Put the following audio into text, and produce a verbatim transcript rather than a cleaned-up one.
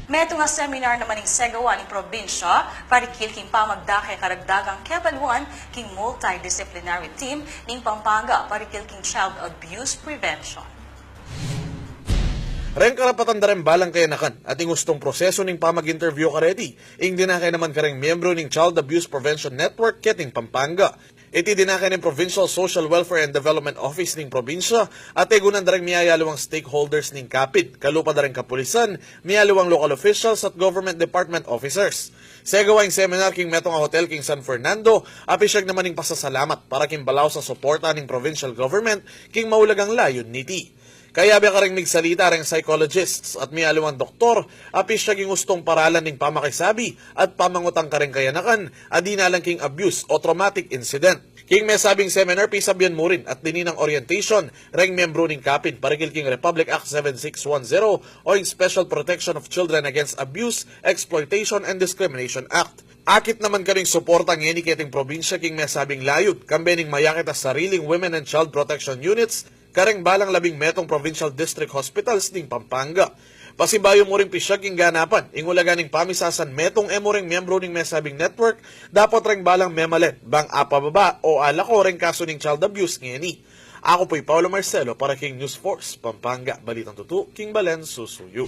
Metung a seminar naman ing segawa ning probinsya parikil king pamagdake karagdagang kebaluan king multidisciplinary team ning Pampanga parikil king child abuse prevention. Reng karapatan da reng balang kayanakan at ing ustung proseso ning pamag-interview kareti ing dinake naman kareng miyembro ning Child Abuse Prevention Network keting Pampanga. Iti dinake ning Provincial Social Welfare and Development Office ning probinsya at egunan da reng miyayaliwang stakeholders ning kapid, kalupa da reng kapulisan, miyaliwang local officials at government department officers. Segawa ing seminar king metung a hotel king San Fernando, apisyag naman ing pasasalamat para king balaus a suporta ning provincial government king maulagang layun niti. Kayabe kareng migsalita reng psychologists at miyaliwang doktor, apisyag ing ustung paralan ning pamakisabi at pamangutang kareng kayanakan a dinalan king abuse o traumatic incident. King mesabing seminar, pisabyan mu rin at dininang orientation reng miyembro ning kapid parikil king Republic Act seven six one zero o ing Special Protection of Children Against Abuse, Exploitation, and Discrimination Act. Akit naman kaming suporta ngeni keting probinsya king mesabing layun, kambe ning mayakit a sariling Women and Child Protection Units kareng balang labing metung provincial district hospitals ning Pampanga. Pasibayu mu ring pisyag king ganapan ing ulaga ning pamisasan metung e mu ring miyembro ning mesabing network, dapot reng balang memalen bang apababa o alako reng kasu ning child abuse ngeni. Aku pu i Paolo Marcelo para king News Force Pampanga, balitang tutu king balen susuyu.